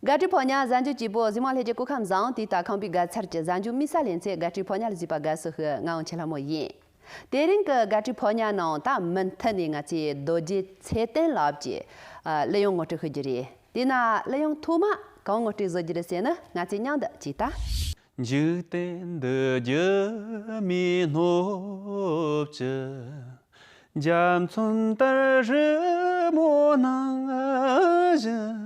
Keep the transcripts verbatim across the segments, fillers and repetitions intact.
དགའ་སྤྲོའི་ཕོ་ཉ་གཟའ་མཇུག་སྐྱིད་པོ། གཟིགས་མོ་ལྷན་རྒྱས་སྐུ་ཁམས་བཟང་། དུས་ད་ཁམས་པའི་དགའ་ཚལ་གྱི་གཟའ་མཇུག་མི་ས་ལེ་ཚན་དགའ་སྤྲོའི་ཕོ་ཉ་ལ་གཟིགས་པ་དགའ་བསུ་ཞུ། ང་འོ་ཆེ་ལྷ་མོ་ཡིན། དེ་རིང་གི་དགའ་སྤྲོའི་ཕོ་ཉ་ནང་ད་མུ་མཐུད་ནས་ང་ཚོའི་རྡོ་རྗེ་ཚེ་བརྟན་ལགས་ཀྱི་ཨ་གླུ་དབྱངས་ངོ་སྤྲོད་ཞུ་རྒྱུ་རེད། དེས་ན་གླུ་དབྱངས་ཐོག་མ་གང་ངོ་སྤྲོད་བཟོ་རྒྱུ་རེད་ཟེར་ན། ང་ཚོས་མཉམ་དུ་ཅིག་ལྟ། འཇིག་རྟེན་འདི་རྒྱུ་མིའི་སྣོད་བཅུད། འཇའ་ཚོན་ལྟར་རི་མོ་ནང་བཞིན།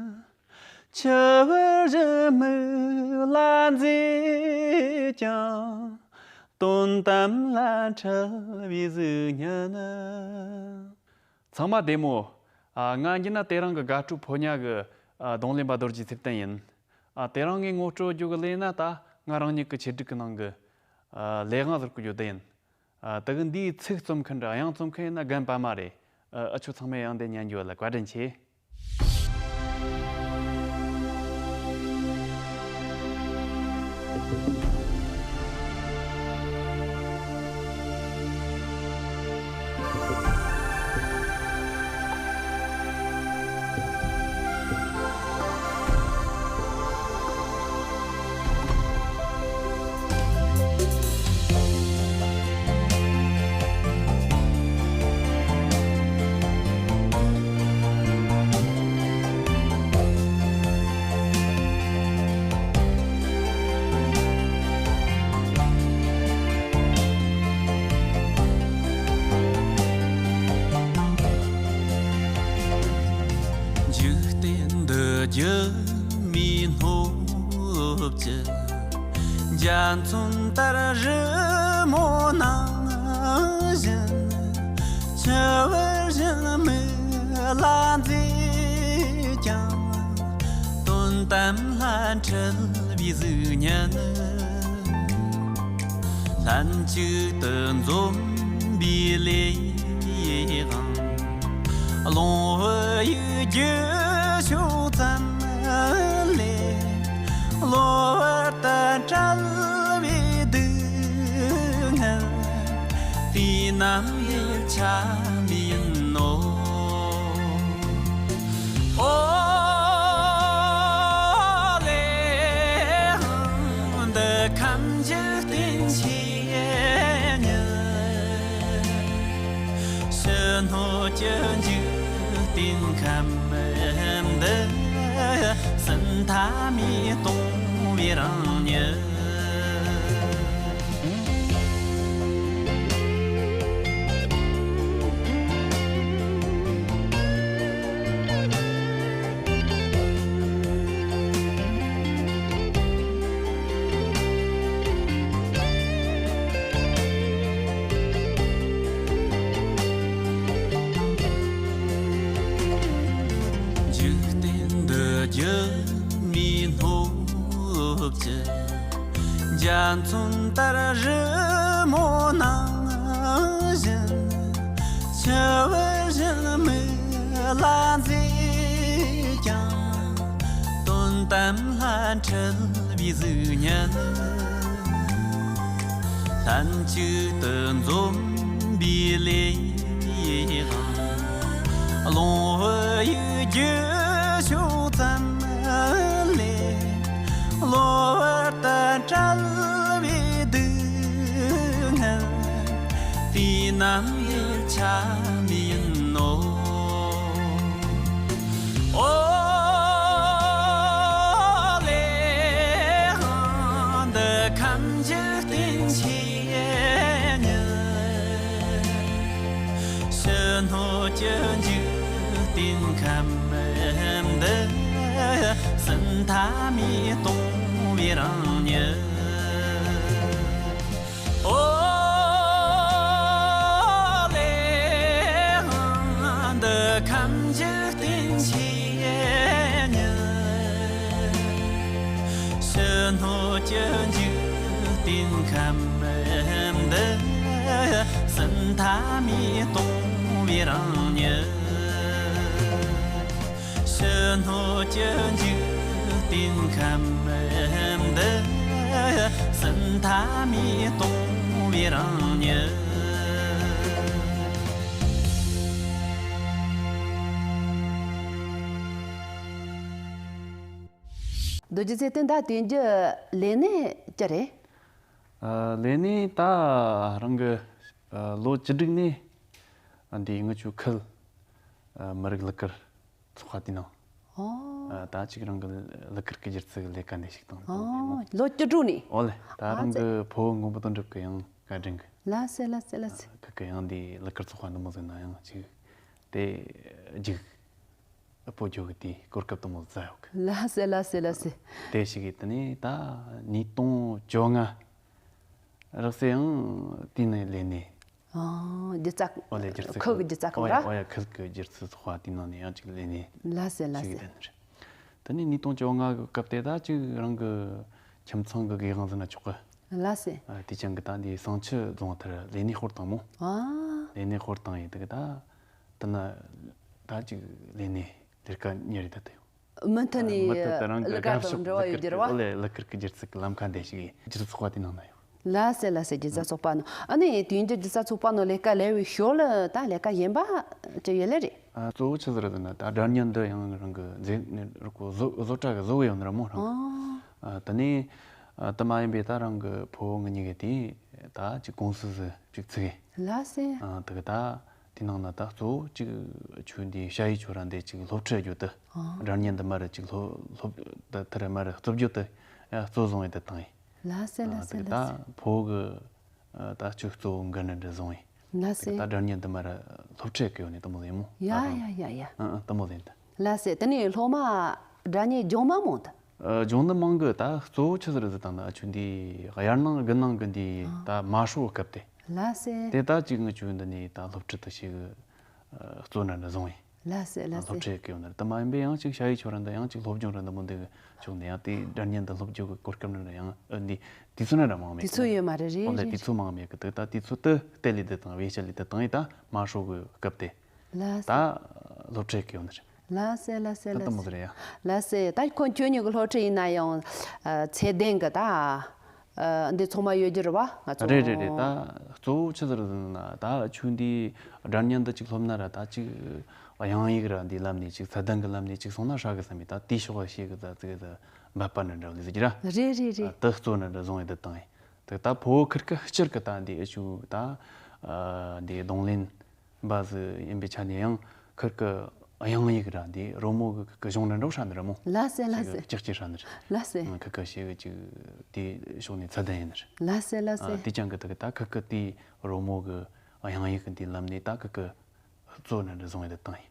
འཆི་བར་གཞན་མིག་ལ་མཛེས་ཀྱང་། དོན་དམ་ལ་འཁྲུལ་བའི་གཟུགས་བརྙན། ཚང་མ་བདེ་མོ། ཨ། ང་ཡིན་ན་དེ་རིང་གི་དགའ་སྤྲོའི་ཕོ་ཉ་གི་ཨ་རྡུང་ལེན་པ་རྡོ་རྗེ་ཚེ་བརྟན་ཡིན། ཨ། དེ་རིང་ངས་ངོ་སྤྲོད་རྒྱུ་གི་ལས་ན་ད་ང་རང་ཉིད་ཀྱི་ཆེད་སྒྲིག་གི་ནང་གི་ཨ་ལས་དབང་ཟེར་གི་ཡོད་དེ་ཡིན། ཨ། དེ་གི་འདིའི་ཚིག་རྩོམ་མཁན་འདྲ་དབྱངས་རྩོམ་མཁན་ཡིན་ན་རྒན་པདྨ་རེད། ཨ། འུ་ཆོ་ཚང་མས་དབྱངས་འདི་ཉན་རྒྱུ་ལ་བཀའ་དྲིན་ཆེ། འཇིག་རྟེན་འདི་རྒྱུ་མིའི་སྣོད་བཅུད། འཇའ་ཚོན་ལྟར་རི་མོ་ནང་བཞིན། འཆི་བར་གཞན་མིག་ལ་མཛེས་ཀྱང་། དོན་དམ་ལ་འཁྲུལ་བའི་གཟུགས་བརྙན། ལྷན་ཅིག་ཏུ་འཛོམས་པའི་ལས་དབང་། རླུང་བུ་ཡི་རྒྱུ་ཕྱོགས་ཙམ་ལས། གློ་བུར་དུ་བྲལ་བའི་སྡུག་བསྔལ། དུས་ནམ་ཡང་ཆ་མེད་ཡིན་ནོ། ཨོ་ལེ། འདི་ཁམས་འཇིག་རྟེན་ཆོས་ཉིད། ཕྱི་སྣོད་ཀྱི་འཇིག་རྟེན་ཁམས་འདི། ཟིན་ཐབས་མེད་སྟོང་བའི་རང་ཉིད། འཇིག་རྟེན་འདི་རྒྱུ་མིའི་སྣོད་བཅུད། འཇའ་ཚོན་ལྟར་རི་མོ་ནང་བཞིན། འཆི་བར་གཞན་མིག་ལ་མཛེས་ཀྱང་། དོན་དམ་ལ་འཁྲུལ་བའི་གཟུགས་བརྙན། ལྷན་ཅིག་ཏུ་འཛོམས་པའི་ལས་དབང་། རླུང་བུ་ཡི་རྒྱུ་ཕྱོགས་ཙམ་ལས། གློ་བུར་དུ་བྲལ་བའི་སྡུག་བསྔལ། དུས་ནམ་ཡང་ཆ་མེད་ཡིན་ནོ། ཨོ་ལེ། འདི་ཁམས་འཇིག་རྟེན་ཆོས་ཉིད། ཕྱི་སྣོད་ཀྱི་འཇིག་རྟེན་ཁམས་འདི། ཟིན་ཐབས་མེད་སྟོང་བའི་རང་ཉིད། ཨོ་ལེ། འདི་ཁམས་འཇིག་རྟེན་ཆོས་ཉིད། ཕྱི་སྣོད་ཀྱི་འཇིག་རྟེན་ཁམས་འདི། ཟིན་ཐབས་མེད་སྟོང་བའི་རང་ཉིད། ཕྱི་སྣོད་ཀྱི་འཇིག་རྟེན་ཁམས་འདི། ཟིན་ཐབས་མེད་སྟོང་བའི་རང་ཉིད། རྡོ་རྗེ་ཚེ་བརྟན། ད་དེང་གི་ལས་གནས་ཅི་རེད། ཨ། ལས་གནས་ད་རང་གི་ཨ་ལོ་བཅུ་དྲུག་ནས་འདི་ངི་ཆུ་ཁུལ་ཨ་མི་རིགས་གླུ་གར་ཚོགས་པ་དེ་ནང་ཨོ། ཨ་ད་ཅིག་རང་གི་གླུ་གར་གི་སྒྱུ་རྩལ་གི་ལས་ཀ་འདི་ཞིག་དང་ཨོ། ལོ་བཅུ་དྲུག་ནས། ཨོ་ལེ། ད་ཨ་རང་ཙི། གི་ཕུ་བོ་མགོན་པོ་དོན་གྲུབ་གི་ཡང་བཀའ་དྲིན་གི། ལགས་སེ་ལགས་སེ་ལགས་སེ། ཁི་གི་ཡང་འདི་གླུ་གར་ཚོགས་པ་འདི་མོ་ཟིག་ན་ཡང་ཅིག་དེ་རྒྱུགས། སྤོ་རྒྱུ་གི་དེའི་གོ་སྐབས་དེ་མོ་ཟིག་ཡོད་གི། ལགས་སེ་ལགས་སེ་ལགས་སེ། དེ་ཞིག་གི་དེ་ནས་ད་ཉིས་སྟོང་བཅོ་ལྔ་རག་སེ་ཡང་དེ་ནས་ལས་ནས། ཨ། སྒྱུ་རྩལ། ཨོ་ལེ། སྒྱུ་རྩལ། ཁུལ་གི་སྒྱུ་རྩལ་ཁང་ར། ཨོ་ཡ། ཨོ་ཡ། ཁུལ་གི་སྒྱུ་རྩལ་ཚོགས་པ་དེ་ནང་ནས་ཡང་ཅིག་ལས་ནས། ལགས་སེ་ལགས་སེ། ཞིག་གི་དེ་ནས་རེད། དེ་ནས་ཉིས་སྟོང་བཅོ་ལྔ་གི་སྐབས་དེ་ད་ཅིག་རང་གི་ཁྱིམ་ཚང་གི་སྒེར་དབང་ཟེར་ན་ཆོག་གི། ལགས་སེ། ཨ། དེ་ཅང་གི་ད་འདི་བསང་ཆུ་རྫོང་དེར་ལས་གནས་སྤོར་བཏང་མོ། ཨ། ལས་གནས་སྤོར་བཏང་ཡིན་དུས་གི་ད། དེ་ན་ད་ཅིག་ལས་གནས་ལས་ཀ་གཉེར་ཡི་ད་དེ་ཡོང་། མུ་མཐུད་ནས། མུ་མཐུད་དུ་རང་གི་གླུ་གར་དགའ་ཕྱོགས་དང་འབྲེལ་བ་ཡོད་རྒྱུ་རེད་བ། ཨོ་ལེ། གླུ་གར་གི་སྒྱུ་རྩལ་གི་ལམ་ཁ་འདི་ཞིག་གི་སྒྱུ་རྩལ་ཚོགས་པ་དེ་ནང་ན་ཡོད། ལགས་སེ་ལགས་སེ། སྒྱུ་རྩལ་ཚོགས་པ་ནང་། ཨ་ནི་དེང་རྒྱུ་སྒྱུ་རྩལ་ཚོགས་པ་ནང་ལས་ཀ་ལས་པའི་ཞོར་ལ་ད་ལས་ཀ་གཞན་པ་ཅི་ཡོད་ལེ་རེད། ཨ། གཙོ་བོ་ཆི་ཟིག་རེད་ཟེར་ན་ད་སྒྲ་སྙན་འདི་ཡང་རང་གི་མཛེས་ནས་རུ་ཀོ་བཟོ་བཟོ་གྲྭ་གི་བཟོ་གི་ཡོད་ནི་ར་མོ་རང་། ཨ། ཨ། དེ་ནས་ཨ་དེ་མ་ཡིན་པའི་ད་རང་གི་ཕུ་བོ་ངི་གཉིས་ཀས་དེ་ད་ཅིག་ཀུང་སི་ཟིག་ཅིག་བཙུགས་གི། ལགས་སེ། ཨ། དེ་གི་ད། དེ་ནང་ན་ད་གཙོ་བོ་གཅིག་ཆུ་འདི་ཞ་ཡི་ཆུ་ར་འདི་གཅིག་སློབ་ཁྲིད་རྒྱུ་དེ། ཨ། སྒྲ་སྙན་འདི་མ་ར་གཅིག་སློབ་སློབ་ད་ཐི་ར་མ་ར་གཙོ་རྒྱུ་དེ་ཡ་གཙོ་བཟུང་ཡི་དེ་བཏང་ཡི། ལགས་སེ། ཨ། ལགས་སེ། དེ་ལགས་ད་སེ། ཕོ་གི་ཨ་ད་ཆུ་གཙོ་བོ་འགན་འདྲ་འདྲ་བཟུང་ཡི། ལགས་དེ་སེ། ད་སྒྲ་སྙན་འདི་མ་ར་སློབ་ཁྲིད་གི་ཡོད་ནི་དེ་མོ་ཡིན་མོ། ཡ་ད་ཡ་ཡ་ཡ། ཨ་ཨ་དེ་མོ་ཡིན་ད། ལགས་སེ། དེ་ནས་སློབ་མ་སྒྲ་སྙན་སྦྱོང་མ་མོ་ད། ཨ། སྦྱོང་ནི་མང་གི། ད་གཙོ་བོ་ཆི་ཟིག་རེད་ཟེར་དང་ན་ཆུ་འདི་དབྱར་གནང་དགུན་གནང་གི་འདི་ད་མ་ཧྲོ་སྐབས་དེ། ལགས་སེ། དེ་ད་ཅིག་ངི་ཆུ་འདི་ནས་ད་སློབ་ཁྲིད་དུ་ཞིག་གཙོ་ན་འདྲ་བཟུང་ཡིན། ལགས་སེ། ལགས་སེ། སློབ་ཁྲིད་གི་ཡོང་ནར་དུ་མ་ཡིན་པས་ཡང་ཅིག་ཞ་ཡི་ཆོ་ར་འདི་ཡང་ཅིག་སློབ་སྦྱོང་ར་འདི་མོ་འདི་གི་ཕྱོགས་ནས་ཡང་དེ་སྒྲ་སྙན་འདི་སློབ་སྦྱོང་གི་གོ་སྐབས་ནི་འདྲ་ཡང་ཨ་འདི་དུས་ཚོད་ན་འདྲ་མང་མེད་གི། དུས་ཚོད་ཡོད་མ་རེད། རེད། ཨོ་ལེ། རེད། དུས་ཚོད་མང་མེད་གི། དེ་ད་དུས་ཚོད་དུ་གཏད་ལས་དེ་དང་བེད་སྤྱད་ལས་དེ་དང་ཡིན། ད་མ་ཧྲོ་གི་སྐབས་དེ། ལགས་སེ། ད་སློབ་ཁྲིད་གི་ཡོང་ནི་རེད། ལགས་སེ། ལགས་སེ། ད་ལྟ་མོ་ཟེར་ཡ། ལགས་སེ། ད་ཁོང་ཁྱོད་གཉིས་ཀྱི་སློབ་ཁྲིད་ཡིན་ན་ཡང་ཨ་ཚད་ལྡན་གི་ད་ཨ་འདི་ཚང་མ་ཡོད་རྒྱུ་རེད་བ། ང་ཚོ་རེད་རེད་རེད། ད་གཙོ་བོ་ཆི་ཟེར་ཟེར་ན་ད་ཆུ་འདི་སྒྲ་སྙན་འདི་ཅིག་སློབ་ན་ར་ད་ཅིག་དབྱངས་ཡིག་ར་འདི་ལམ་ནས་ཅིག་ཚད་ལྡན་གི་ལམ་ནས་ཅིག་སོང་ན་ཧྲ་གི་བསམ་མི་ད་དེའི་ཕྱོགས་ཤེས་གི་ད་ཙི་གི་ད་འབད་པ་ནི་འདྲ་བ་ལས་ཟེར་གྱི་ར། རེད་རེད་རེད། ད་གཙོ་ནི་འདྲ་བཟུང་ཡི་ད་བཏང་ཡི། ད་ད་ཕོ་ཁིར་ཀི་སྤྱིར་གི་ད་འདི་ཨ་ཆུ་ད་ཨ་འདི་རྡུང་ལེན་འབའ་ཟིག་ཡིན་པའི་ཆ་ནས་ཡང་ཁིར་ཀི་དབྱངས་ཡིག་ར་འདི་རོལ་མོ་གི་གི་གཞུང་ནི་འགྲོ་ཧྲ་ནི་ར་མོ། ལགས་སེ། ལགས་སེ། ཅིག་ཅིག་ཧྲ་ནི་ར། ལགས་སེ། ཁིར་ཀི་ཞེ་གི་ཅིག་དེ་ཕྱོགས་ནས་ཚད་ལྡན་ཡིན་ནི་ར། ལགས་སེ། ལགས་སེ། དེ་ཅང་གི་ད་གི་ད་ཁིར་ཀི་དེ་རོལ་མོ་གི་དབྱངས་ཡིག་གི་འདི་ལམ་ནས་ད་ཁིར་ཀི་གཙོ་ནི་འདྲ་བཟུང་ཡི་ད་བཏང་ཡི།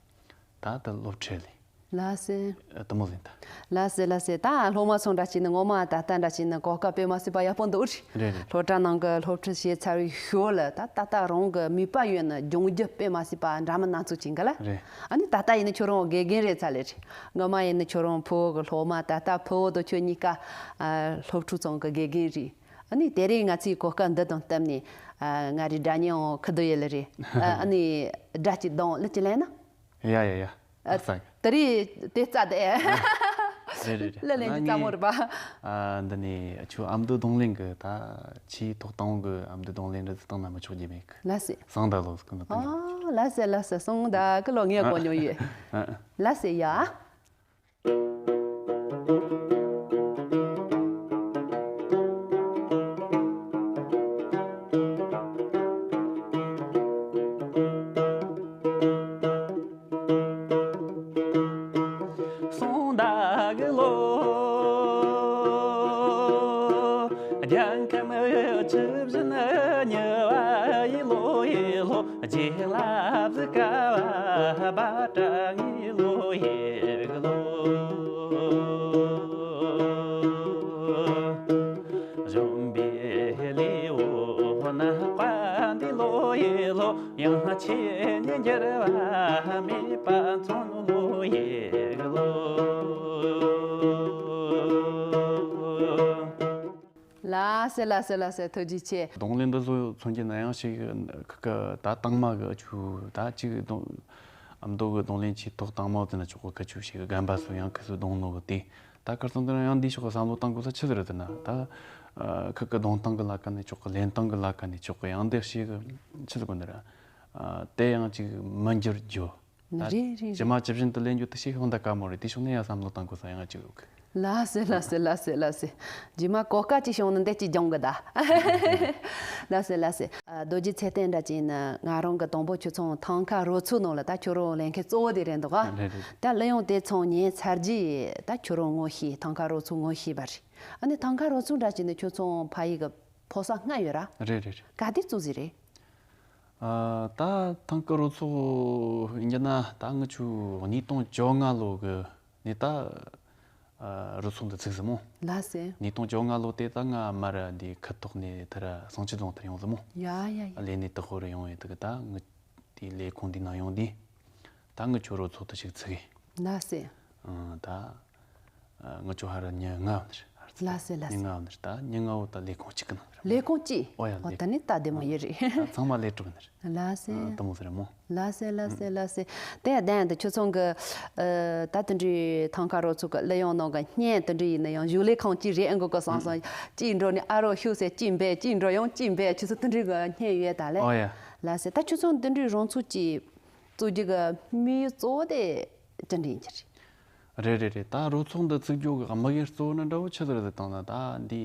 ད་ད་སློབ་ཁྲིད་ལས། ལགས་སེ། ཨ་དེ་མོ་ཟིན་ད། ལགས་སེ། ལགས་སེ། ད་སློབ་མ་ཚོ་འདྲ་བྱས་ནས་ངོ་མ་ད་ལྟ་འདྲ་བྱས་ནས་གོ་སྐབས་དཔེ་མ་སྲིད་པ་ཡག་པོ་འདུག་རེད། རེད་རེད། སློབ་གྲྭ་ནང་གི་སློབ་ཁྲིད་བྱས་ཚར་བའི་ཞོར་ལ་ད་ད་ལྟ་རང་གི་མོས་པ་ཡོད་ན་སྦྱོང་རྒྱུ་དཔེ་མ་སྲིད་པ་འདྲ་མིན་སྣ་ཚོགས་ཅིག་འགའ་ལ། རེད། ཨ་ནི་ད་ལྟ་ཡིན་ན་ཁྱོད་རང་དགེ་རྒན་རེད་ཚར་ལེ་རེད། སྔོན་མ་ཡིན་ན་ཁྱོད་རང་ཕུ་བོ་གི་སློབ་མ། ད་ལྟ་ཕུ་བོ་དང་ཁྱོད་གཉིས་ཀ་ཨ་སློབ་ཕྲུག་ཚང་གི་དགེ་རྒན་རེད། ཨ་ནི་དེ་རིང་ང་ཚོའི་གོ་སྐབས་འདི་དང་བསྟུན་ནས་ཨ་ང་རའི་སྒྲ་སྙན་འོང་ཁུ་རྡོ་ཡེ་ལེ་རེད། ཨ་ཨ་ནི་སྒྲ་གཅིག་གདོང་ལ་ཅི་ལེན་ན། ཡ་ཡ་ཡ། ཨ། ཨ་ས། དེ་རིང་དེ་རྩ་དེ། རེད་རེད་རེད། ལ་ལན་གྱི་རྩ་མོ་རེད་པ། ཨ་འདི་ནས་ཆུ་ཨ་མདོ་རྡུང་ལེན་གི་ད་ཆེས་ཐོག་དང་པོ་གི་ཨ་མདོ་རྡུང་ལེན་རེད་བཏང་ན་མི་ཆོག་རྒྱུ་མེད་གི། ལགས་སེ། སང་ད་ལོ་སྐུ་ནོ་ཨ་ལགས་སེ། ལགས་སེ། སང་ད་གི་ལོ་ངས་གོ་མྱོང་ཡོད། ཨ་ཨ། ལགས་སེ་ཡ། སང་ད་གི་ལོ། རྒྱལ་ཁམས་ཆུ་བཞིན་ཉེ་བ་ཡི་ལོ་ཡི་ལོ། རྗེ་ལ་བཟི་ཀ་བ་བ་ཏྲ་ངི་ལོ་ཡི་གི་ལོ། གཞོན་པའི་ལེའུ་ནག་པ་འདི་ལོ་ཡི་ལོ། ཡང་ཆེ་ཉིན་འགྱུར་བ་མེད་པ་མཚོན་ལོ་ཡི་གི་ལོ། ལགས་སེ། ལགས་སེ། ལགས་སེ། ཐུགས་རྗེ་ཆེ། རྡུང་ལེན་འདི་ཚོ་མཚོན་རྒྱུ་ན་ཡང་ཞིག་ཁ་ཁ་ད་དང་མ་གི་ཆུ་ད་ཅིག་རྡུང་ཨ་མདོ་གི་རྡུང་ལེན་ཆེས་ཐོག་དང་མ་ཟེར་ན་ཆོག་གི། ཁ་ཆུ་ཞིག་གི་རྒན་པ་ཚོ་ཡང་ཁ་ཚོ་རྡུང་ནོ་གི་དེ་ད་ཁར་སང་དེ་ན་ཡང་འདི་ཕྱོགས་གི་བསམ་བློ་བཏང་དགོས་ས་ཆི་ཟིག་རེད་ཟེར་ན། ད་ཁ་ཁ་རྡུང་སྟངས་གི་ལ་ཁ་ནས་ཆོག་གི། ལེན་སྟངས་གི་ལ་ཁ་ནས་ཆོག་གི། ཡང་འདི་ཞིག་གི་ཆི་ཟིག་གོ་འདི་ར་དེ་ཡང་ཅིག་མི་འགྱུར་རྒྱུ། ད་རེད་རེད་ཇི་རེད། མ་ཇི་བཞིན་དུ་ལེན་རྒྱུ་དེ་ཞིག་ཧོན་ད་དཀའ་མོ་རེད། དེ་ཕྱོགས་ནས་ཡང་བསམ་བློ་བཏང་དགོས་ས་ཡང་ཅིག་ཡོད་གི། ལགས་སེ་ལགས་སེ་ལགས་སེ་ལགས་སེ། རྗེས་མ་གོ་སྐབས་ཅིག་བྱུང་ན་འདི་ཅིག་སྦྱོང་གི་ད། ལགས་སེ་ལགས་སེ། ཨ། རྡོ་རྗེ་ཚེ་བརྟན་འདྲ་ཅིག་ཡིན་ན་ང་རང་གི་དང་པོ་ཁྱོད་ཚོ་ཐང་ཁ་རོལ་ཚོགས་ནང་ལ་ད་ཁྱོད་རང་ལས་མཁན་གཙོ་བོ་དེ་རེད་འདུག་ག་རེད་རེད། ད་གླུ་དབྱངས་དེ་ཚོ་ཉན་ཚར་རྗེས་ད་ཁྱོད་རང་ངོ་ཤེས། ཐང་ཁ་རོལ་ཚོགས་ངོ་ཤེས་པ་རེད། ཨ་ནི་ཐང་ཁ་རོལ་ཚོགས་འདྲ་ཅིག་ནི་ཁྱོད་ཚོ་ཕ་ཡུལ་གི་ཕོ་གསར་ལྔ་ཡོད་ར། རེད་རེད་རེད། ག་དེ་བཙུགས་ཟིག་རེད། ཨ། ད་ཐང་ཁ་རོལ་ཚོགས་ཡིན་རྒྱུ་ན་ད་ང་ཆུ་ཉིས་སྟོང་བཅོ་ལྔ་ལོ་གི་ནས་ད། ཨ། རུ་ཚོགས་འདི་ཚུགས་ཟིན་མོ། ལགས་སེ། ཉིས་སྟོང་བཅོ་ལྔ་ལོ་དེ་ད་ང་མར་འདི་ཁུ་ཐོག་ནས་དེར་བསང་ཆུ་རྫོང་དེར་ཡོང་ཟིན་མོ། ཡ་ཡ་ཡ། ལས་ནས་དུ་ཧོར་ཡོང་ཡོད་དུ་གི་ད་ངི་དེའི་ལས་ཁུངས་འདི་ན་ཡོང་དུས་ད་ངི་ཆོ་རུ་ཚོགས་དུ་ཞིག་ཚུགས་གི། ལགས་སེ། ཨང་། ད་ངི་ཆོ་ཧ་ར་ཉི་ལྔ་བ་ནི་རེད། ལགས་སེ་ལགས་སེ། ཉི་ལྔ་བ་ནི་རེད། ད་ཉི་ལྔ་བོ་ད་ལས་ཁུངས་གཅིག་གི་ནང་རེད། ལས་ཁུངས་གཅིག་ཨོ་ཡ། ཨོ་ལས་ད་ནི་ད་བདེ་མོ་ཡོད་རེད། ད་ཚང་མ་ལས་གྲུབ་ནི་རེད། ལགས་སེ། ཨ། དུ་མོ་ཟེར་མོ། ལགས་སེ་ལགས་སེ་ལགས་སེ། དེ་ཡང་དེ་ཁྱོད་ཚོ་གི། ཨ། ད་དེ་འདྲའི་ཐང་ཁ་རོལ་ཚོགས་ཀྱི་གླུ་དབྱངས་ནང་གི་བརྙན་དེ་འདྲ་ཡིན་ན་ཡང་གཞུག་ལས་ཁང་གཅིག་རེད་ཨང་གོ་གོ་སང་སང་། གཅིག་འགྲོ་ནས་ཨ་རོགས་ཤུགས་ཟེར་གཅིག་འབད་གཅིག་འགྲོ་ཡང་གཅིག་འབད་ཁྱོད་ཚོ་དེ་འདྲའི་གི་བརྙན་ཡོད་ད་ལེ། ཨོ་ཡ། ལགས་སེ། ད་ཁྱོད་ཚོ་དེ་འདྲའི་རང་ཚུགས་ཀྱིས་བཙུགས་རྒྱུ་གི་དམིགས་ཡུལ་གཙོ་བོ་དེ་ཅི་འདྲ་ཡིན་གྱི་རེད། རེད་རེད་རེད། ད་རུ་ཚོགས་འདི་བཙུགས་རྒྱུ་གི་དམིགས་ཡུལ་གཙོ་བོ་ནི་འདྲ་བོ་ཆི་ཟིག་རེད་ཟེར་བཏང་ན། ད་འདི་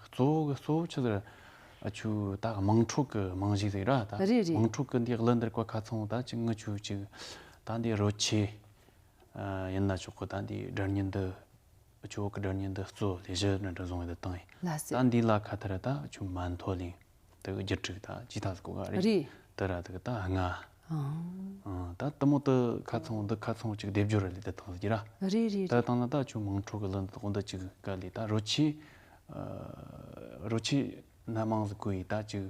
གཙོ་བོ་གི་གཙོ་བོ་ཆི་ཟིག་རེད། ཨ། ཆུ་ད་དམངས་ཁྲོད་ཀྱི་རྨང་གཞི་ཟིག་ར། ད་རེད་རེད། དམངས་ཁྲོད་ཀྱི་འདི་གླུ་འདིར་བཀའ་ཁ་ཚང་བོ་ད་ཅིག་ངི་ཆུ་ཅིག་ད་འདི་རོལ་ཆས། ཨ། ཡིན་ན་ཆོག་གི། ད་འདི་སྒྲ་སྙན་འདི་ཆུ་བོ་གི་སྒྲ་སྙན་འདི་གཙོ་ལས་གཞི་འདྲ་འདྲ་བཟུང་བའི་དེ་བཏང་ཡིན། ལགས་སེ། ད་འདི་ལ་ཁ་ཐར་ད་ཆུ་མ་མཐོ་ལིང་དེ་གི་བརྒྱུད་ཀྲིག་ད་ཇི་ཐ་ཟིག་གོ་ག་རེད། རེད། དེ་ར་དེ་གི་ད་ལྔ། ཨང་། ཨང་། ད་དུ་མོ་དུ་ཁ་ཚང་འདི་ཁ་ཚང་ཅིག་སྡེབ་སྦྱོར་ལས་དེ་བཏང་ཟིག་ར། རེད་རེད་ད་རེད། བཏང་ན་ད་ཆུ་དམངས་ཁྲོད་གི་གླུ་འདི་དགོང་འདི་ཅིག་ག་ལས་ད་རོལ་ཆས། ཨ། རོལ་ཆས་སྣ་མང་ཟིག་བཀོལ་ཡི་ད་ཅིག་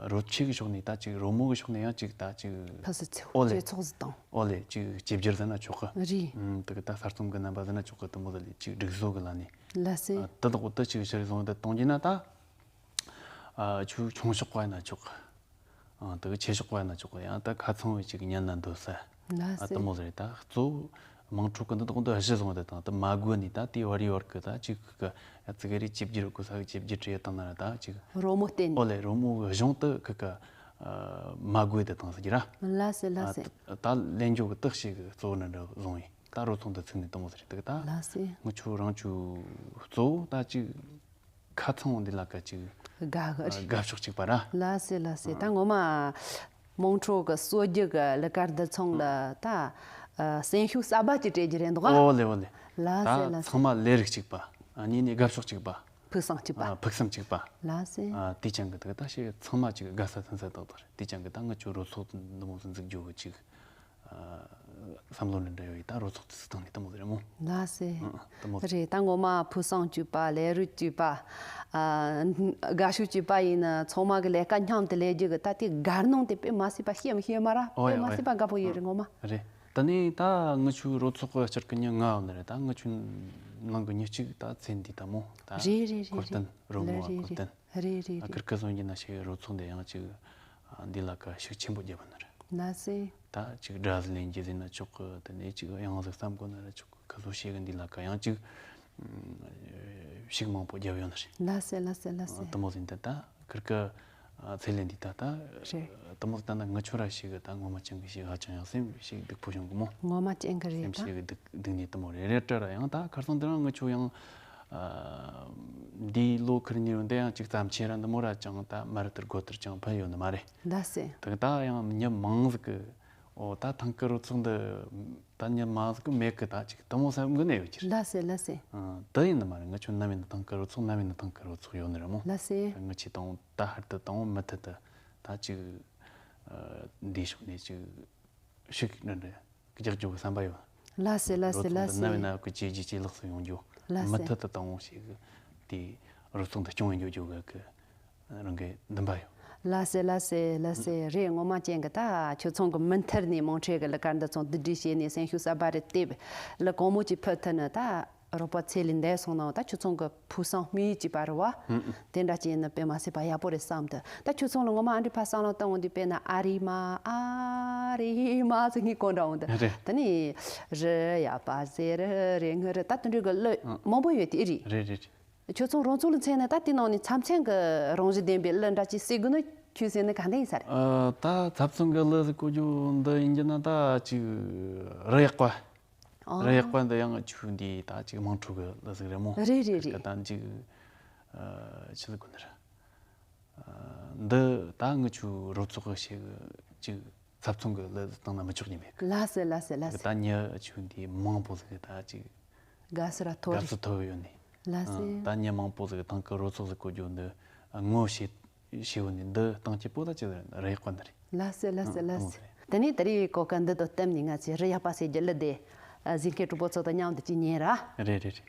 རོལ་ཆས་གི་ཕྱོགས་ནས་ད་ཅིག་རོལ་མོ་གི་ཕྱོགས་ནས་ཡང་ཅིག་ད་ཅིག་ཕ་སི་ཚེ་ཨོ་ལེ། གྲོས་ཚོགས་སུ་བཏང་། ཨོ་ལེ། ཅིག་གཅིག་གྱུར་ཟེར་ན་ཆོག་གི། རེད། ཨུམ། དེ་གི་ད་གསར་རྩོམ་གི་རྣམ་པ་ཟེར་ན་ཆོག་གི། དུ་མོ་ཟེར་ལེ་ཅིག་སྒྲིག་བཟོ་གི་ལ་ནི། ལགས་སེ། ཨ། དེ་དག་དེ་ཅིག་ཕྱིར་བཟུང་དེ་གཏོང་རྒྱུ་ན་ད། ཨ། ཆུ་ཆུང་ཤོག་པ་ཡིན་ན་ཆོག་གི། ཨ། དེ་གི་ཆེ་ཤོག་པ་ཡིན་ན་ཆོག་གི། ཡང་ད་ཁ་ཚང་བའི་ཅིག་ཉན་ན་འདོད་ས། ལགས་སེ། ཨ། དུ་མོ་ཟེར་ད་གཙོ་བོ་དམངས་ཁྲོད་ཀྱི་འདི་དག་འདི་གཞི་བཟུང་བ་དེ་དང་དུ་མ་དགོས་ནི་ད་དེ་བར་ཡོད་གི་ད་ཅིག་གི་ཡ་ཙི་གེ་རེ་ཅིབ་ཀྱི་རུ་ཀུ་ས་གི་ཅིབ་ཀྱི་བྲིས་བཏང་ན་ར་ད་ཅིག་རོལ་མོ་བསྟན། ཨོ་ལེ། རོལ་མོ་གི་གཞུང་དུ་གི་གི་མ་དགོས་དེ་དང་ཟེར་གྱི་ར། ལགས་སེ་ལགས་སེ། ཨ། ད་ལེན་འཇོག་གི་དག་ཞིག་གི་གཙོ་བོ་ནི་འདྲ་བཟུང་ཡིན། ད་རོལ་ཚོགས་འདི་ཚུགས་ནས་དུ་མོ་ཟེར་དེ་གི་ད། ལགས་སེ། ངི་ཆུ་རང་ཆུ་གཙོ་བོ་ད་ཅིག་ཁ་ཚང་བོ་འདི་ལ་ཀ་ཅིག་དགའ་གི་རེད། དགའ་ཕྱོགས་གཅིག་པ་ར། ལགས་སེ་ལགས་སེ། ད་ངོ་མ་དམངས་ཁྲོད་གི་སྲོལ་རྒྱུན་གི་གླུ་གར་འདི་ཚང་ལ་ད་ཨ་སེམས་ཤུགས་གསར་པ་ཅིག་སྤྲད་རྒྱུ་རེད་འདུག་ག་ཨོ་ལེ་ཨོ་ལེ། ལགས་སེ་ད་ལགས་སེ། ཚང་མ་ལས་རིགས་གཅིག་པ། ཨ། གཉིས་ནས་དགའ་ཕྱོགས་གཅིག་པ། ཕུགས་བསམ་གཅིག་པ། ཨ། ཕུགས་བསམ་གཅིག་པ། ལགས་སེ། ཨ། དེ་ཅང་གི་དག་ད་ཞེ་ཚང་མ་ཅིག་དགའ་ས་ཚན་ས་དག་དག་རེད། དེ་ཅང་གི་ད་ང་ཆུ་རོལ་ཚོགས་འདི་མོ་འཛུགས་རྒྱུ་གི་ཅིག་ཨ། བསམ་བློ་འདི་འདྲ་ཡོད་ཡིན། ད་རོལ་ཚོགས་དེ་ཚོ་བཏང་ནས་དུ་མོ་ཟེར་མོ། ལགས་སེ། ཨ། དུ་མོ་ཟེར། རེད། ད་ངོ་མ་ཕུགས་བསམ་གཅིག་པ། ལས་རིགས་གཅིག་པ། ཨ། དགའ་ཕྱོགས་གཅིག་པ་ཡིན་ན་ཚང་མ་གི་ལས་ཀ་མཉམ་དུ་ལས་རྒྱུ་གི་ད་དེ་དགའ་སྣང་དེ་དཔེ་མ་སྲིད་པ་ཤེས་མི་ཤེས་མ་ར། ཨོ་ཡ། དཔེ་མ་སྲིད་པ་དགའ་པོ་ཡོད་རེད་ངོ་མ། རེད། ད་ནི་ད་ངི་ཆུ་རོལ་ཚོགས་གི་སྤྱིར་གི་མྱི་ལྔ་བ་ནི་རེད། ད་ངི་ཆུ་ནང་གི་མྱི་གཅིག་ད་ཚེ་འདི་ད་མོ་ད། རེད་རེད་རེད་རེད། ཁུར་ཏན་རོལ་མོ་བ་ཁུར་ཏན། རེད་རེད་རེད། ཨ། ཁིར་ཀི་སོང་གི་ན་ཞིག་རོལ་ཚོགས་འདི་ཡང་ཅིག་ཨ། འདི་ལ་ཀ་ཤུགས་ཆེན་པོ་རྒྱབ་པ་ན་རེད། ལགས་སེ། ད་ཅིག་སྒྲ་ཟིག་ལེན་རྒྱུ་ཟིན་ན་ཆོག་གི། དེ་ནས་ཅིག་དབྱངས་ཟིག་བསམ་དགོས་ན་ར་ཆོག་གི། ཁ་སོ་ཤེས་གི་འདི་ལ་ཀ་ཡང་ཅིག་ཨ། ཤུགས་མང་པོ་རྒྱབ་ཡོད་ན་རེད། ལགས་སེ་ལགས་སེ་ལགས་སེ། དུ་མོ་ཟིན་ད་ད་ཁིར་ཀི་ཨ། ཚེ་ལེན་འདི་ད་ད། རེད། དུ་མོ་ཟིན་ད་ད་ངི་ཆོ་ར་ཞིག་གི་ད་ངོ་མ་ཅང་གི་ཞིག་ཧ་ཅང་ཡང་སེམས་ཤིག་སྡུག་པོ་བྱུང་གི་མོ། ངོ་མ་ཅན་གི་རེད་ད། སེམས་ཤིག་སྡུག་སྡུག་ནས་དུ་མོ་རེ་རེ་སྤྲད་ར། ཡང་ད་ཁར་སང་འདི་རང་ངི་ཆོ་ཡང་། ཨ། འདིའི་ལོ་ཁེར་གཉེར་འདི་ཡང་ཅིག་ཙམ་ཆེ་ར་འདི་མོ་ར་ཅང་ད་མ་ར་དེར་སྒོ་དེར་ཅང་ཕན་ཡོད་ནི་མ་རེད། ལགས་སེ། དེ་ད་ཡང་མྱི་མང་ཟིག་གི། ཨོ་ད་ཐང་ཀི་རོལ་ཚོགས་འདི་ད་མྱི་མང་ཟིག་གི་མེད་གི། ད་ཅིག་དུ་མོ་ས་མགོ་ནས་ཡོད་ཀྱི་རེད། ལགས་སེ་ལགས་སེ། ཨ། དེ་ཡིན་ནི་མ་རེད། ངི་ཆོ་ནམ་ཡིན་ན་ཐང་ཀི་རོལ་ཚོགས་ནམ་ཡིན་ན་ཐང་ཀི་རོལ་ཚོགས་ཡོད་ནི་རེད་མོ། ལགས་སེ། ངི་ཆོ་དང་ད་ཧར་དུ་དང་མུ་མཐུད་དུ་ད་ཅིག་ཨ། འདིའི་ཕྱོགས་ནས་ཅིག་ཤུགས་འདྲ་འདྲ་རྒྱག་རྒྱུ་གི་བསམ་པ་ཡོད། ལགས་སེ་ལགས་སེ་ལགས་སེ། རོལ་ཚོགས་འདི་ནམ་ཡིན་ན་གི་ཇེ་ཇེ་ཇེ་ལེགས་སུ་ཡོང་རྒྱུ། ལགས་སེ། མུ་མཐུད་དུ་དང་བོ་ཞིག་གི་དེ་རོལ་ཚོགས་འདི་སྐྱོང་ཡོང་རྒྱུ་གི་རང་གི་འདུན་པ་ཡོད། ལགས་སེ་ལགས་སེ་ལགས་སེ། རེད། ངོ་མ་ཅན་གི་ད་ཁྱོད་ཚང་གི་མུ་མཐུད་ནས་དམངས་ཁྲོད་གི་གླུ་གར་འདི་ཚོ་བསྡུ་སྒྲིག་བྱས་ནས་སེམས་ཤུགས་གསར་པ་རེ་དེབ་གླུ་གང་མོ་ཅིག་ཕུལ་ཐུབ་ན་ད། རོགས་པ་ཚེ་ལས་འདས་སོང་ནའང་ད་ཁྱོད་ཚང་གི་ཕུགས་བསམ་དམིགས་ཡུལ་གཅིག་པ་རེད་བ། ཧུམ། དེ་འདྲ་ཅིག་ཡིན་ན་དཔེ་མ་སྲིད་པ་ཡག་པོ་རེད་བསམ་འདུག་ད་ཁྱོད་ཚང་ལ་ངོ་མ་ཨ་འདྲི་ཕ་བསམ་བློ་བཏང་འོང་དུས་དཔེར་ན་ཨ་རི་མ་ཨ་རི་མ་ཟེར་ངས་གོ་འདྲ་འོང་འདུག་ཧུམ། དེ་ནས་རི་ཡ་པ་ཟེར་རེ་ངུ་རེ་ད་དེ་འདྲའི་གི་གླུ་ཧུམ། མང་པོ་ཡོད་དེ་ཨེ་རེད། རེད་རེད། ཁྱོད་ཚང་རང་ཚུགས་ལ་མཚོན་ན་ད་དེ་ནང་ནས་མཚམས་མཚམས་གི་རང་བཞིན་ལྡན་པའི་གླུ་འདྲ་ཅིག་གསོལ་དགོས་ན་ཁྱོད་གསོལ་ན་ག་འདྲ་ཡིན་ས་རེད། ཨ། ད་མཚམས་མཚམས་གི་གླུ་ཟེར་གོ་རྒྱུ་འདི་ཡིན་རྒྱུ་ན་ད་ཅིག་རི་ཡག་པ། ཨ། རི་ཡག་པ་འདི་ཡང་ཆུ་འདི་ད་ཅིག་དམངས་ཁྲོད་གི་གླུ་ཟིག་རེད་མོ། རེད་རེད་རེད། ད་ཅིག་ཨ། ཆི་ཟིག་གོ་ནི་རེད། ཨ། འདི་ད་ངི་ཆུ་རོལ་ཚོགས་གི་ཞེ་གི་ཅིག་ཚབ་མཚོན་གི་གླུ་བཏང་ན་མི་ཆོག་ནི་མེད་གི། ལ་སེ་ལ་སེ་ལ་སེ། ད་ཉི་ཆུ་འདི་མང་པོ་ཟིག་ད་ཅིག་དགའ་སུ་ར་ཐོ་རེད། དགའ་སུ་ཐོ་ཡོད་ནི། ལ་སེ། ཨ། ད་ཉི་མང་པོ་ཟིག་དང་གི་རོལ་ཚོགས་ཟིག་གོ་རྒྱུ་འདི་ངོ་ཤེས། ཞེས་པ་ནི་འདི་སྟངས་སྐྱིད་པོ་ལ་ཅི་རེ་ཡག་པ་འདི་རེད། ལ་སེ་ལ་སེ་ལ་སེ། དེ་ནས་དེ་རིང་གོ་སྐབས་འདི་དང་བསྟུན་ནས་ང་ཚོས་རི་ཡག་པ་ཟེར་རྒྱུ་གླུ་དེ་གཟིགས་མཁན་གྲོགས་པོ་ཚོ་དང་མཉམ་དུ་ཅིག་ཉན་ར། རེད་རེད་རེད།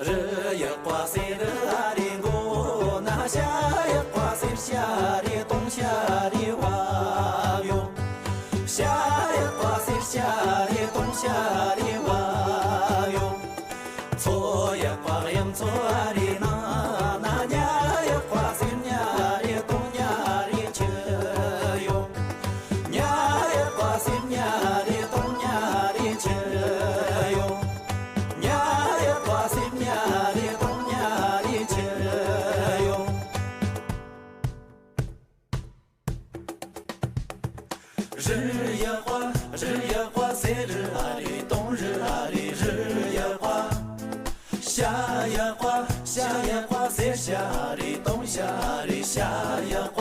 རི་ཡག་པ་ཟེར་རི་ཨ་རི་མགོ་ན། ཤ་ཡག་པ་ཟེར་ཤ་རི་དོང་ཤ་རི་བབ་ཡོང་། ཤ་ཡག་པ་ཟེར་ཤ་རི་དོང་ཤ་རི་བབ་ཡོང་། མཚོ་ཡག་པ་གཡུ་མཚོ་ཨ་རི་ནང་ན། ཉ་ཡག་པ་ཟེར་ཉ་རི་དོང་ཉ་རི་འཁྱིལ་ཡོང་། ཉ་ཡག་པ་ཟེར་ཉ་རི་དོང་ཉ་རི་འཁྱིལ་ཡོང་། ཉ་ཡག་པ་ཟེར་ཉ་རི་དོང་ཉ་རི་འཁྱིལ་ཡོང་། རི་ཡག་པ་རི་ཡག་པ་ཟེར་རི་ཨ་རི་དོང་རི་ཨ་རི་རི་ཡག་པ། ཤ་ཡག་པ་ཤ་ཡག་པ་ཟེར་ཤ་རི་དོང་ཤ་རི་ཤ་ཡག་པ།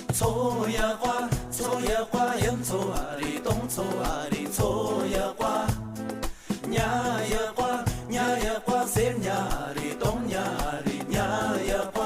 མཚོ་ཡག་པ་མཚོ་ཡག་པ་གཡུ་མཚོ་ཨ་རི་དོང་མཚོ་ཨ་རི་མཚོ་ཡག་པ། ཉ་ཡག་པ་ཉ་ཡག་པ་ཟེར་ཉ་རི་དོང་ཉ་རི་ཉ་ཡག་པ།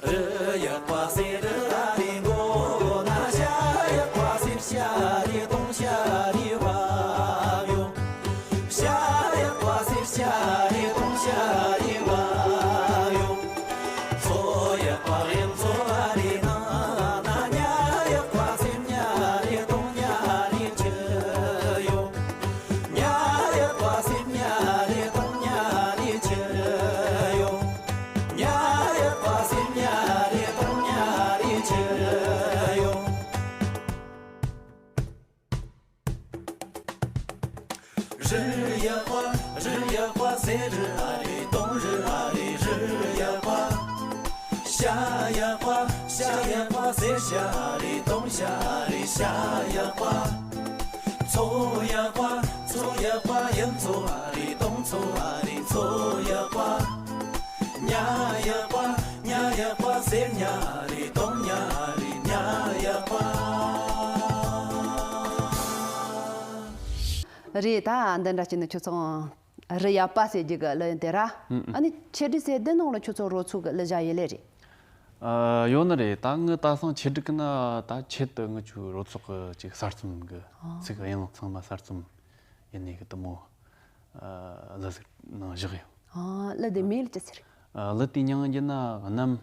རི་ཡག་པ་ཟེར་རི་ཨ་རི་མགོ་ན། ཤ་ཡག་པ་ཟེར་ཤ་རི་དོང་ཤ་རི་བབ་ཡོང་། ཤ་ཡག་པ་ཟེར་ཤ་རི་དོང་ཤ་རི་བབ་ཡོང་། མཚོ་ཡག་པ་གཡུ་མཚོ་ཨ་རི་ནང་ན། ཉ་ཡག་པ་ཟེར་ཉ་རི་དོང་ཉ་རི་འཁྱིལ་ཡོང་། ཉ་ཡག་པ་ཟེར་ཉ་རི་དོང་ཉ་རི་འཁྱིལ་ཡོང་། ཉ་ཡག་པ་ཟེར་ཉ་རི་དོང་ཉ་རི་འཁྱིལ་ཡོང་། རི་ཡག་པ་རི་ཡག་པ་ཟེར་རི་ཨ་རི་དོང་རི་ཨ་རི་རི་ཡག་པ། ཤ་ཡག་པ་ཤ་ཡག་པ་ཟེར་ཤ་རི་དོང་ཤ་རི་ཤ་ཡག་པ། མཚོ་ཡག་པ་མཚོ་ཡག་པ་གཡུ་མཚོ་ཨ་རི་དོང་མཚོ་ཨ་རི་མཚོ་ཡག་པ། ཉ་ཡག་པ་ཉ་ཡག་པ་ཟེར་ཉ་རི་དོང་ཉ་རི་ཉ་ཡག་པ། རེད། ད་འདི་འདྲ་བྱས་ན་ཁྱོད་ཚོ་རི་ཡག་པ་ཟེར་རྒྱུ་གི་གླུ་ཡིན་དེ་ར། ཨུ་ཨུ། ཨ་ནི་ཆེད་སྒྲིག་ཟེར་འདི་ནང་ལ་ཁྱོད་ཚོ་རོལ་ཚོགས་གི་གླུ་བཞག་ཡོད་ལེ་རེད། ཨ། ཡོད་ནི་རེད། ད་ངི་ད་སང་ཆེད་སྒྲིག་གི་ན་ད་ཆེད་དུ་ངི་ཆུ་རོལ་ཚོགས་གི་ཅིག་གསར་རྩོམ་གི་ཨ། ཚིག་དབྱངས་ཚང་མ་གསར་རྩོམ་ཡིན་ནི་གི་དུ་མོ། ཨ། གླུ་ཟིག་ནང་བཞག་ཡོད། ཨ། གླུ་དེ་མིང་ལ་ཅི་ཟེར། ཨ། གླུ་དེ་མྱིང་ཡིན་ན་གནམ།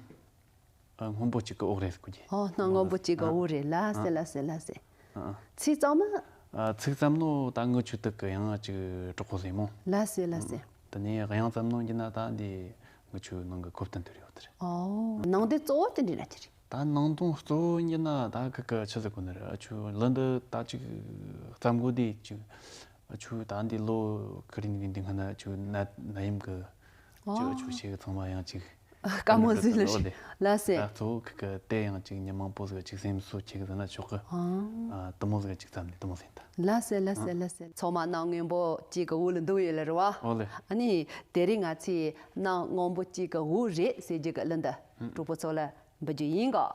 ཨ། སྔོན་པོ་གཅིག་གི་འོག་རེད་ཟེར་གོ་གི། ཨོ། གནམ་སྔོན་པོ་གཅིག་གི་ཨ། འོག་རེད། ལ་སེ་ཨ། ལ་སེ་ལ་སེ། ཨ། ཨ། ཚིག་གཙང་མ། ཨ། ཚིག་ཙམ་ནོ་ད་ངི་ཆུ་དག་གི་ཡང་ཅིག་གྲོགས་པོ་ཟེར་མོ། ལ་སེ་ལ་སེ། ཨ། དེ་ནས་དབྱངས་ཙམ་ནོ་ཡིན་ན་ད་འདི་ངི་ཆུ་ནང་གི་གོ་སྟོན་དེར་ཡོད་དེ་རེད། ཨོ། ནང་དེ་གཙོ་བོ་དེ་འདྲ་ན་ཅི་རེད། ད་ནང་དོན་གཙོ་བོ་ཡིན་ན་ད་ཁི་ཁི་ཆི་ཟེར་གོ་ནི་རེད། ཨ། ཆུ་གླུ་འདི་ད་ཅིག་བརྩམས་གོ་དེ་ཅིག་ཨ། ཆུ་ད་འདི་ལོ་ཁི་རིང་གི་འདི་སྔ་ན་ཆུ་ན་ན་ཡམ་གི་ཨོ། ཅིག་ཨ། ཆུ་ཤེས་གི་ཚང་མ་ཡང་ཅིག་དཀའ་མོ་ཟིག་ལ་ཨོ་ལེ། ལ་སེ། ད་གཙོ་བོ་ཁི་ཁི་དེ་ཡང་ཅིག་མྱི་མང་པོ་ཟིག་ཅིག་སེམས་གསོ་ཁྱེད་གི་ཟེར་ན་ཆོག་གི། ཨ། ཨ། དུ་མོ་ཟིག་ཅིག་བརྩམས་ནས་དུ་མོ་ཟིག་ད། ལ་སེ་ལ་སེ་ཨ། ལ་སེ། ཚང་མ་གནམ་སྔོན་པོ་གཅིག་གི་འོག་ལ་འདུག་ཡོད་ལ་རེད་བ། ཨོ་ལེ། ཨ་ནི་དེ་རིང་ང་ཚོས་གནམ་སྔོན་པོ་གཅིག་གི་འོག་རེད་ཟེར་རྒྱུ་གི་གླུ་འདི་ཨ། གྲོགས་པོ་ཚོ་ལ་འབུལ་རྒྱུ་ཡིན་གོ།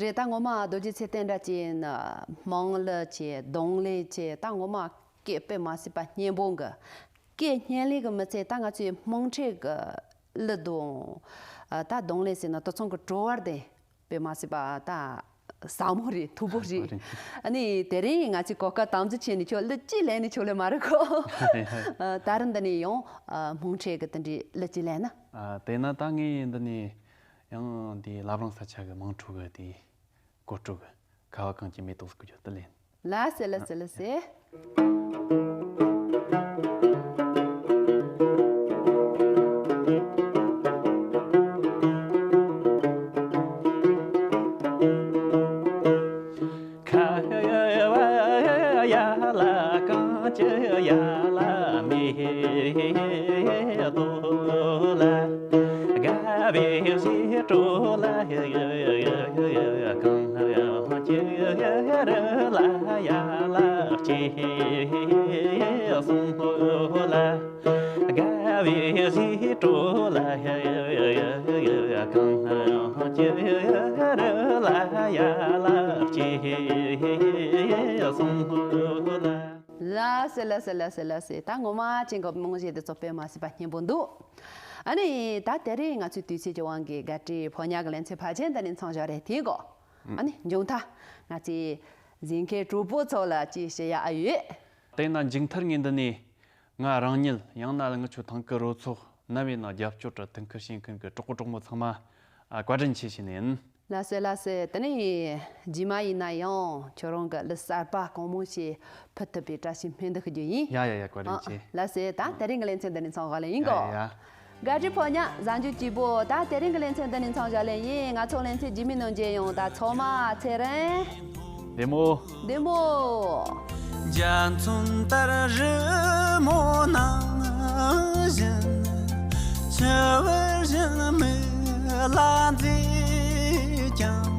རེད། ད་ངོ་མ་རྡོ་རྗེ་ཚེ་བརྟན་འདྲ་ཅིག་ཡིན་ན་དམངས་གླུ་ཅིག་གདོང་ལེན་ཅིག་ད་ངོ་མ་སྐད་དཔེ་མ་སྲིད་པ་སྙན་པོ་གི། སྐད་སྙན་ལས་གི་མི་ཚད་ད་ང་ཚོའི་དམངས་ཁྲོད་གི་གླུ་དང་། ད་གདོང་ལེན་ཟེར་ན་དེ་ཚང་གི་བྲོ་བ་དེ་དཔེ་མ་སྲིད་པ་ད་ཟབ་མོ་རེད། མཐུག་པོ་རེད། ཨ་ནི་དེ་རིང་ང་ཚོས་གོ་སྐབས་དམ་འཛིན་བྱས་ནས་ཁྱོད་གླུ་གཅིག་ལེན་ནས་ཆོག་ལེ་མ་རེད་གོ། ད་རིང་འདི་ནས་ཡང་དམངས་ཁྲོད་གི་དེ་འདྲའི་གླུ་གཅིག་ལེན་ན། ཨ། དེས་ན་ད་ངས་འདི་ནས་ཡང་འདི་བླ་བྲང་ས་ཆ་གི་དམངས་ཁྲོད་གི་དེ་སྐོར་བྲོ་གི་ཁ་བ་གངས་ཀྱི་མེ་ཏོག་ཟེར་གི་ཡོད་དེ་ལེན། ལགས་སེ་ལགས་སེ་ལགས་སེ། ཁ་བ་ཡ་ལ་གངས་ཀྱི་ཡ་ལ་མེ་ཏོག་ལ། དགའ་བའི་ཞི་ཁྲོ་ལ་གངས་ཀྱི་རི་ལ་ཡ་ལ་སྐྱེས་སོང་ལ། དགའ་བའི་ཞི་ཁྲོ་ལ་གངས་ཀྱི་རི་ལ་ཡ་ལ་སྐྱེས་སོང་ལ། ལགས་སེ་ལགས་སེ་ལགས་སེ་ལགས་སེ། ད་ངོ་མ་ཅན་གྱི་རྨང་གཞི་དེ་ཚོ་དཔེ་མ་སྲིད་པ་སྙན་པོ་འདུག་ཨ་ནི་ད་དེ་རིང་ང་ཚོའི་དུས་ཚོད་ཀྱི་དབང་གིས་དགའ་སྤྲོའི་ཕོ་ཉ་གི་ལེ་ཚན་ཕལ་ཆེར་འདི་ནས་མཚམས་བཞག་རེད། དེའི་གོ་ཨ་ནི་མཇུག་མཐའ་ང་ཚོའི་གཟིགས་མཁན་གྲོགས་པོ་ཚོ་ལ་ཅིག་ཞུ་ཡ་ཨ་ཡོད། དེས་ན་མཇུག་མཐར་ངས་འདི་ནས་ང་རང་ཉིད་ཡང་ན་ངི་ཆོ་ཐང་གི་རོལ་ཚོགས་རྣམ་པའི་ནང་རྒྱབ་སྐྱོར་དང་མཐུན་འཁུར་བྱེད་མཁན་གྱི་གྲོགས་པོ་གྲོགས་མོ་ཚང་མ་ཨ་བཀའ་དྲིན་ཆེ་ཞུས་ནས་ཡིན། ལགས་སེ་ལགས་སེ། དེ་ནས་རྗེས་མ་ཡིན་ན་ཡང་ཁྱོད་རང་གི་གླུ་གསར་པ་གང་མང་ཞིག་ཕུལ་ཐུབ་པའི་བཀྲ་ཤིས་སྨོན་འདུན་ཞུ་རྒྱུ་ཡིན། ཡ་ཡ་ཡ། བཀའ་དྲིན་ཆེ། ལགས་སེ། ད་དེ་རིང་གི་ལེ་ཚན་འདི་ནས་མཚམས་བཞག་ལེ་ཡིན་གོ། ཡ་ཡ་ཡ། དགའ་སྤྲོའི་ཕོ་ཉ་གཟའ་མཇུག་སྐྱིད་པོ། ད་དེ་རིང་གི་ལེ་ཚན་འདི་ནས་མཚམས་བཞག་ལེ་ཡིན། ང་ཚོ་ལེ་ཚན་རྗེས་མའི་ནང་མཇལ་ཡོང་། ད་ཚང་མ་ཚེ་རིང་། བདེ་མོ། བདེ་མོ། འཇའ་ཚོན་ལྟར་རི་མོ་ནང་བཞིན། འཆི་བར་གཞན་མིག་ལ་མཛེས་ཀྱང་།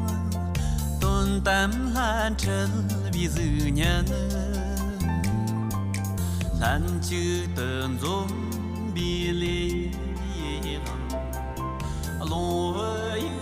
དོན་དམ་ལྷ་འཁྲིད་པའི་གཟུགས་བརྙན། ལྷན་ཅིག་ཏུ་འཛོམས་པའི་ལས་དང་། རླུང་བུ་